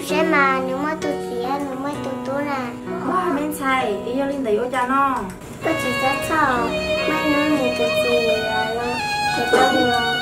Saib mas nws muaj tus txiv, nws muaj tus tub na. Ua, me ntxhais, yog li ntawd yuav ua cas no? Koj tsis txhob txhawj, muaj ib hnub nws tus txiv los nws tau los.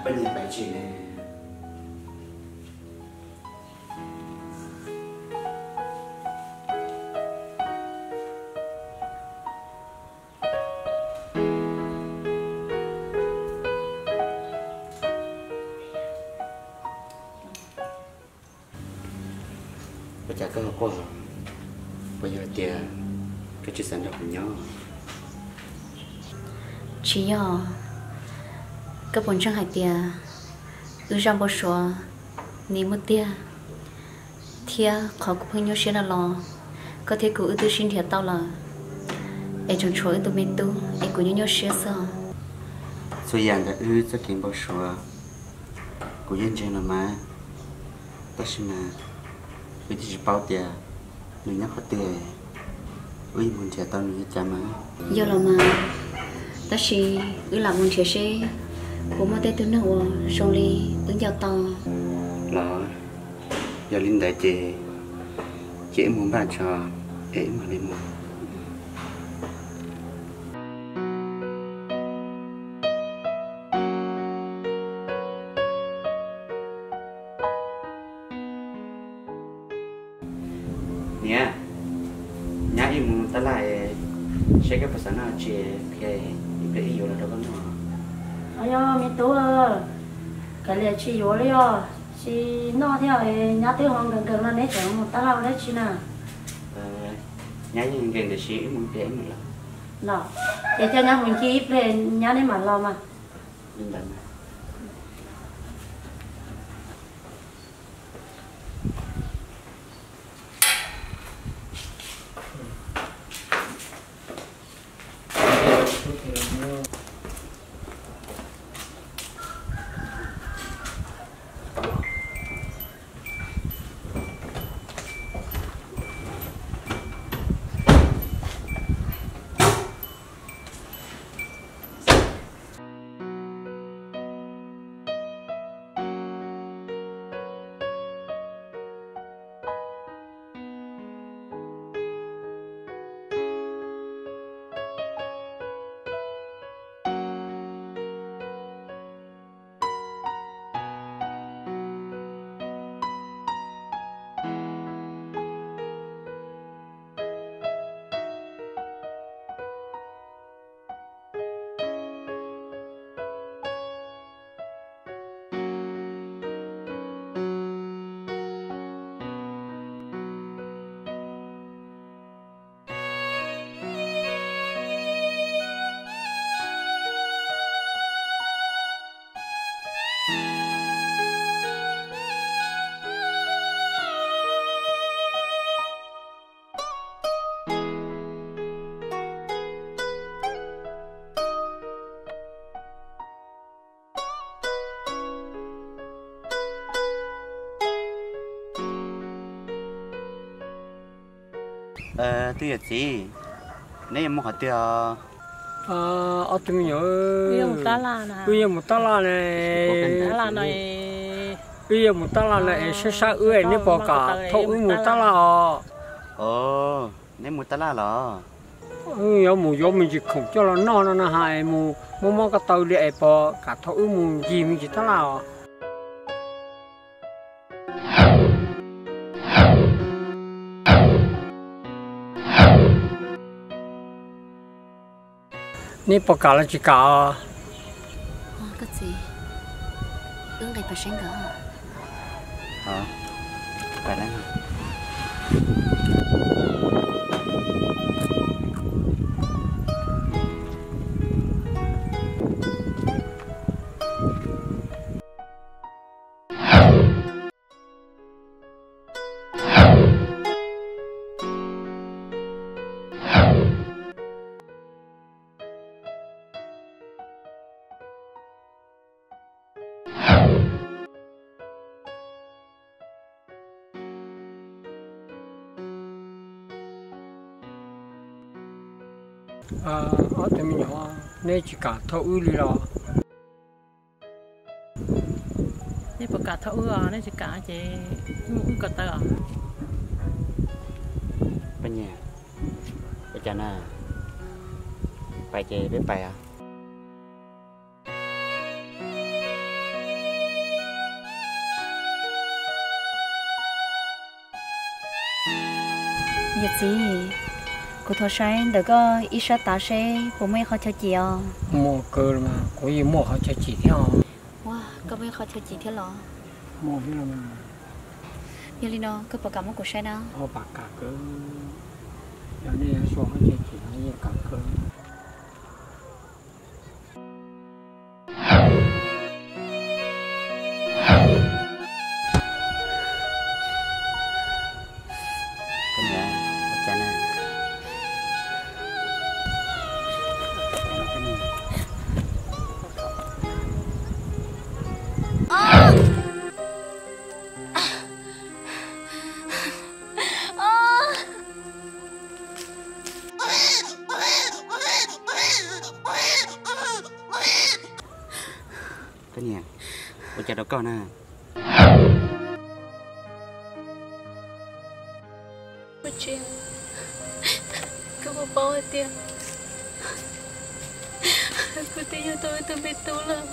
Poj niam pais tsis ne? Ua cas koj ho quaj? Puas yog tias koj tsis xav nrog kuv nyob? Tsis yog. Koj puas ntseeg hais tias wb zaj npau suav ni muaj tiag, thiab qhov kuv pheej nyuaj siab no los koj thiab kuv wb twb sib nrhiav tau lawm, es tseem tshuav wb tus me tub es kuv nyuaj nyuaj siab xwb. Txhua yam ntawm wb txoj kev npau suav kuv yeej ntseeg los mas, tab sis mas wb twb tsis paub tias nws nyob qhov twg, wb yuav mus nrhiav tau nws li cas mas. Yog los mas, tab sis wb lam mus nrhiav seb puas muaj tej tug neeg uas zoo li wb nco tau. Los yog li ntawd ces, ces wb mus npaj tso, es wb mam li mus. Niam, nyab ib mus tab laj, saib koj puas xav noj tsi, qhia ib pliag ib yuav los rau koj noj. Yog me tub, kav liam tsis yuav li os, tsis noj thiab, nyab twb ho nkees nkees no neb tseem mus tab laj ua dab tsi na? Nyab yeej nkees tiam sis wb mus ib pliag wb mam los. Los, ces coj nyab mus ncig ib pliag nyab neb mam los mas. Li ntawd mas. Tus yawm txiv, neb yuav mus qhov twg os? Ob tug me nyuam, wb yuav mus tab laj ne. Wb yuav mus tab laj na es sab sab wb es neb puas kam thauj wb mus tab laj os? Neb mus tab laj los? Wb yuav mus yuav me ntsis khoom coj los noj no na ha es mus mob mob ko taw li es puas kam thauj wb mus ncig me ntsis tab laj os? Neb puas kam los tsis kam os? Koj txiv, wb nqis pas saib nkawd. Ob tug me nyuam, neb tsis kam thauj wb li los? Neb puas kam thauj wb os? Neb tsis kam ces wb mus wb ko taw os. Poj niam, ua cas na? Pais ces peb pais os. Yawm txiv, kuv thov saib ntawm koj ib sab tav seb puas muaj ib qho chaw cim os. Muaj kawg, kuv yeej muaj qhov chaw cim thiab os. Ua, koj muaj ib qho chaw cim thiab los? Muaj thiab. Yog li no koj puas kam muab kuv saib na? Ua, pam kam kawg. Yog nej yuav xyuas qhov chaw cim no yeej kam kawg. Koj niam, ua cas rau koj na? Koj puas paub hais tias kuv twb yug tau ib tug me tub lawm?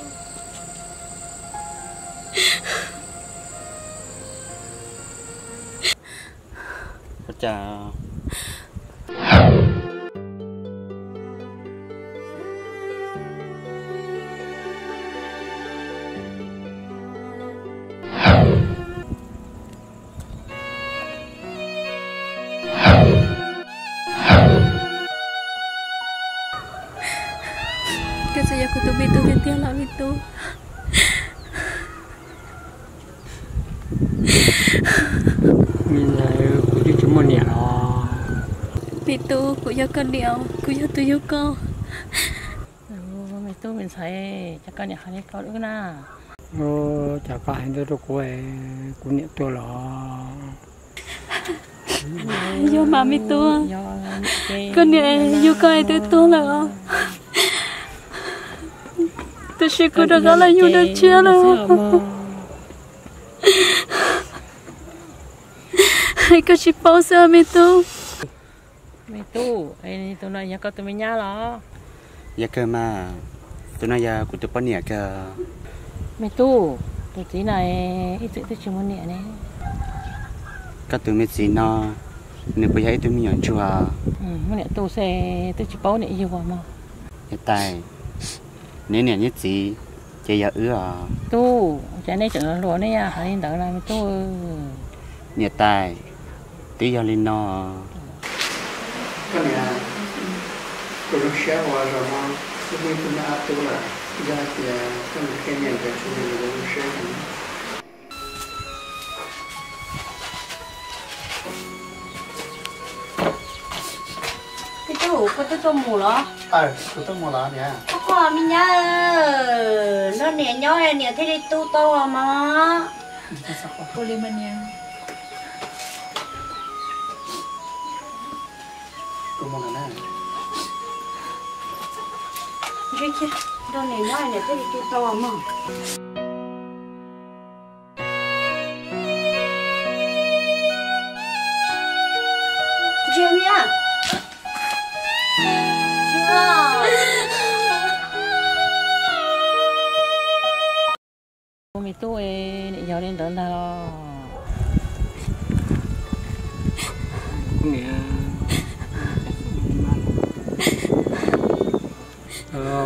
Ua cas Koj txawm yog kuv tus me tub tiag tiag los me tub. Kuv twb tsis muaj niam los. Me tub, kuv yog koj niam, kuv yog tus yug koj. Me tub me ntxhais, cas koj niam hais li ko wb na? Cas koj hais ntawd rau kuv, kuv niam tuag los? Yog mas me tub, koj niam yug koj es twb tuag lawm os. Tab sis kuv rov qab los yug dua tshiab lawm. Koj tsis paub xwb me tub. Me tub, tus no yog koj tus me nyab los? Yog kawg mas, tus no yog kuv tus poj niam kawg. Me tub, tus txiv no ib txwm twb tsis muaj niam ne. Koj tus me txiv no, nws puas yog ib tug me nyuam ntsuag? Muaj niam tu xwb, twb tsis paub niam yug mog. Niam tais, neb niam neb txiv ces yog wb os. Tub, cas nej tseem hluas nej hais li ntawd no me tub? Niam tais, twb yog li no. Koj niam, kuv zoo siab uas zaum no wb muaj ib tug me ab tub lawm. Yog hais tias koj mus qhia niam nkawd tsis niam nkawd zoo siab heev. Me tub, koj twb tuaj mus los? Kuv tuaj mus los niam. Koj koj me nyab, nrog niam nyob niam thiaj li tu tau os mog. Ua li mas niam. Ntsib kiag rau niam nyob niam thiaj li tsis tau mog. Ntsia niam. Ntsia. Me tub, niam yog li ntawd ntag los?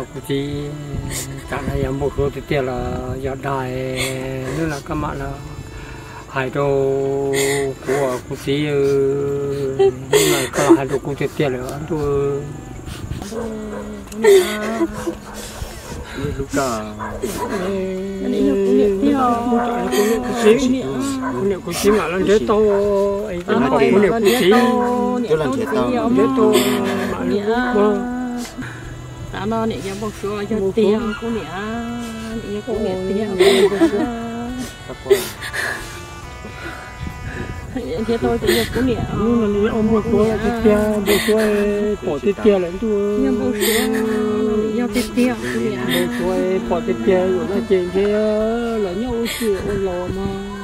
Kuv txiv, tsam no yog npau suav tiag tiag los yog dag, hnub no koj mam los hais rau kuv, kuv txiv, hnub no koj los hais rau kuv tiag tiag lawm ntuj. Kuv niam kuv txiv mam los nrhiav tau, kuv niam kuv txiv nrhiav tau, mam li ua. Tav no niam yog npau suav yog tiag kuv niam, niam yog kuv niam tiag. Nrhiav tau tias yog kuv niam. Hnub no nws yog npau suav tiag tiag, npau suav pom tiag tiag lawm ntuj. Yog npau suav, yog tiag tiag kuv niam. Npau suav pom tiag tiag, zaum no ces ntshe los nyob ua si ua laus mog.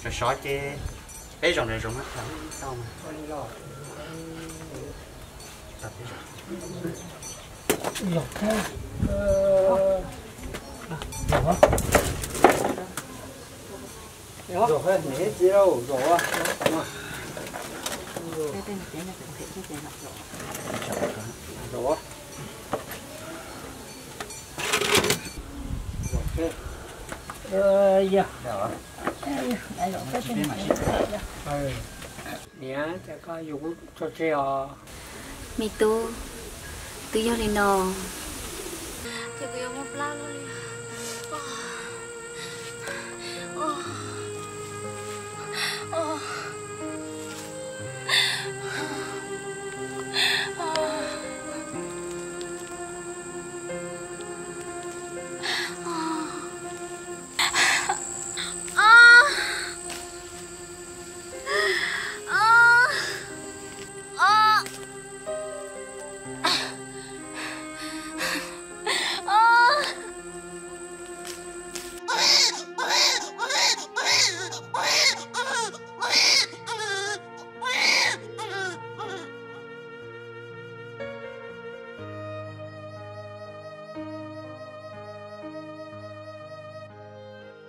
Sov sov ces peb zaum nram zoov mas tham tau mas. Zaum, zaum, zaum. Niam, cas koj yuav kuv tso tseg os? Me tub, twb yog li no, ces kuv yuav muab plab luaj li.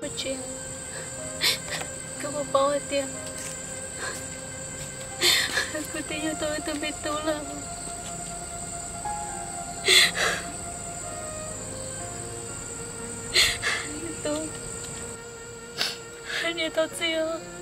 Ua tsev, koj puas paub hais tias kuv twb yug tau ib tug me tub lawm. Tub, niam thov txim os.